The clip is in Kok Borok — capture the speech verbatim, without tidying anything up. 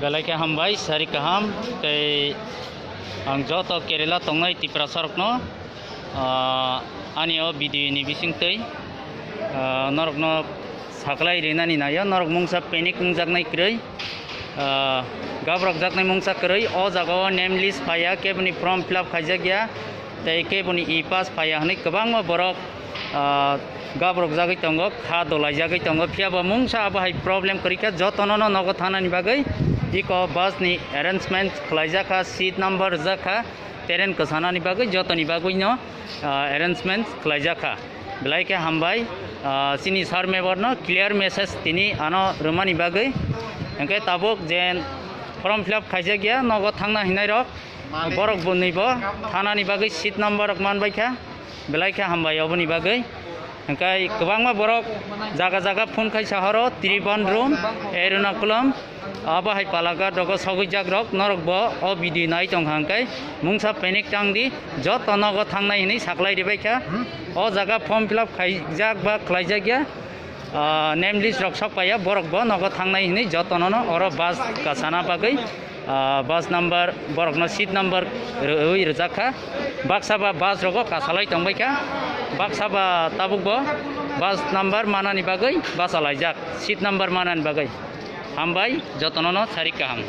Belai khe hambai, sari kaham, tei ang joto Kerala tongnai Tiprasarokno, ah, ani o video ni bisingtwi, ah, norokno saklai rinani naio, norok mungsa panic wngjaknai kwrwi, ah, gabrokjaknai mungsa kwrwi, o jaga o name list phaiya, keboni form fill up khaijakya, tei keboni e-pass phaiya hwnwi kwbangma borok, ah, gabrokjagwi tongo, kha dolaijagwi tongo, phiya bo mungsa abo hai problem kwrwi kha, jotono no nogo thanani bagwi iko bus ni arrangement khlaijak kha, seat number rijak kha, train kwchanani bagwi, jotoni bagwi no, ah, arrangement khlaijak kha. Belai khe hambai, ah, chini sir member no clear message tini ano rwmani bagwi. Hwnkhe tabuk je form fill up khaijakya, nogo thangna hinai rok, borok bwnwi bo thanani bagwi seat number rok manbai kha. Belai khe hambai oboni bagwi. Hwnkhe kwbangma borok jaga jaga phone khai sahoro, Tribandrum, Ernakulam, abo hai Palakkad rogo sogwi jak rok, norok bo o video nai tong kha hwnkhe mungsa panic tang di, joto nogo thangnai hinwi saklai ribai kha. O jaga form fill up khaijak ba khlaijakya, ah, name list rok sok paiya, borok bo nogo thangnai hinwi jotono no oro bus kasana bagwi, ah, bus number, borokno seat number rwi rijak kha. Baksa ba bus rogo kasalai tongbai kha, baksa ba tabuk bo bus number manani bagwi bachalaijak, seat number manani bagwi. Hambai, jotono no sarik kaham.